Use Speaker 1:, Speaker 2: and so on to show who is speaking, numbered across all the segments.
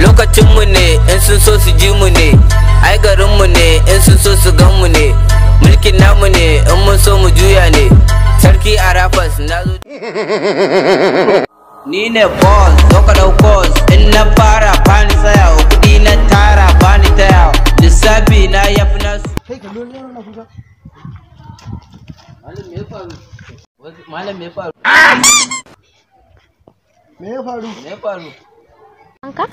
Speaker 1: Lokacin mu ne in sun so su ji mu ne. Ai garin mu ne in sun so su gan mu ne. Mulkin namu ne in mun so mu juya ne. Sarki Arafas na zo. Ni ne boss, zo ka dau course. In na fara bani tsaya, kuɗi na tara bani taya. Lissafi na yafi nasu.
Speaker 2: Kai kallo ne na kuka.
Speaker 1: Malam me ya faru? Malam me ya faru?
Speaker 2: Me ya faru?
Speaker 1: Me ya faru?
Speaker 3: Anka?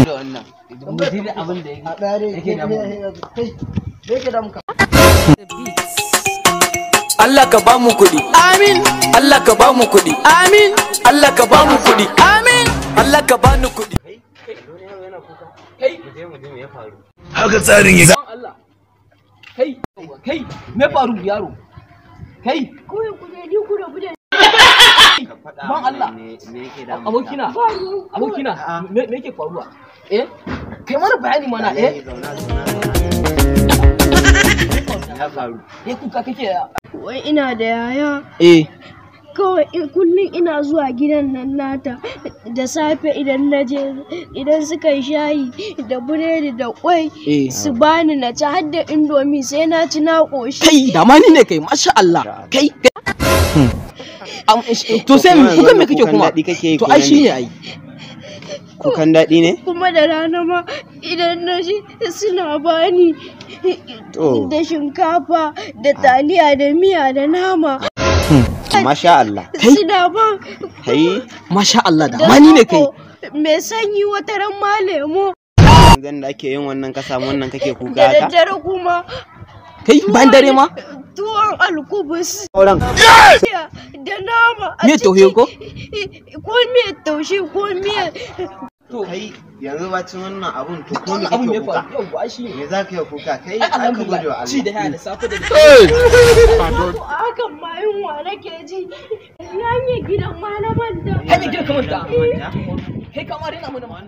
Speaker 1: Da wannan. Mu ji abin da
Speaker 2: A ɗare
Speaker 1: yake damu.
Speaker 2: Kai, me yake damu ka?
Speaker 1: Allah ka bamu kuɗi. Amin. Allah ka bamu kuɗi. Amin. Allah ka bamu kuɗi. Amin. Allah ka bani kuɗi. Kai.
Speaker 4: Haka tsarin ya
Speaker 1: Allah. Kai, kai, me faru yaro? Kai,
Speaker 3: Kawai ku je ni ku rabu da
Speaker 1: ban Allah. Abokina, abokina, me yake faruwa? Eh? Kai mana bayani mana, eh?
Speaker 5: Ya faru.
Speaker 1: Eh, kuka kake ya?
Speaker 3: Wai ina da yaya.
Speaker 1: Eh.
Speaker 3: Kawai kullum ina zuwa gidan nan nata da safe idan na je, idan suka yi shayi da biredi da kwai su bani na ci har da indomi sai na ci na ƙoshi.
Speaker 1: Kai, da ma ni ne kai, masha Allah. Kai. To sai kukan me kake kuma? To ai shi ne ai.
Speaker 5: Kukan daɗi ne?
Speaker 3: Kuma da rana ma idan na ji suna bani da shinkafa da taliya da miya da nama.
Speaker 5: Masha Allah.
Speaker 3: Suna ban.
Speaker 5: Kai.
Speaker 1: Masha Allah da ma ni ne kai.
Speaker 3: Mai sanyi wata ran ma lemo.
Speaker 5: Zan da ake yin wannan ka samu wannan kake kuka
Speaker 3: Da
Speaker 5: haka?
Speaker 3: daddare kuma.
Speaker 1: Kai bayan dare ma?
Speaker 3: Tuwon alkubus.
Speaker 5: Auren.
Speaker 3: Da nama a
Speaker 1: Miyar taushe ko?
Speaker 3: Ko miyar taushe ko miyar.
Speaker 5: Kai yanzu bacin wannan abun to ko me
Speaker 1: Abun
Speaker 5: kake
Speaker 1: me
Speaker 5: kuka?
Speaker 1: faru? Yau ai shi ne.
Speaker 5: Me za ka yi kuka? Kai
Speaker 1: Ai
Speaker 5: ai ka
Speaker 1: alhamdulillah.
Speaker 5: gode wa Allah.
Speaker 1: Ci da haya da safe da
Speaker 3: Wato a hakan ma yunwa nake ji. Hanyar gidan ma na manta.
Speaker 1: Hanyar gidan ka manta. Kai ka ma rena mana ma.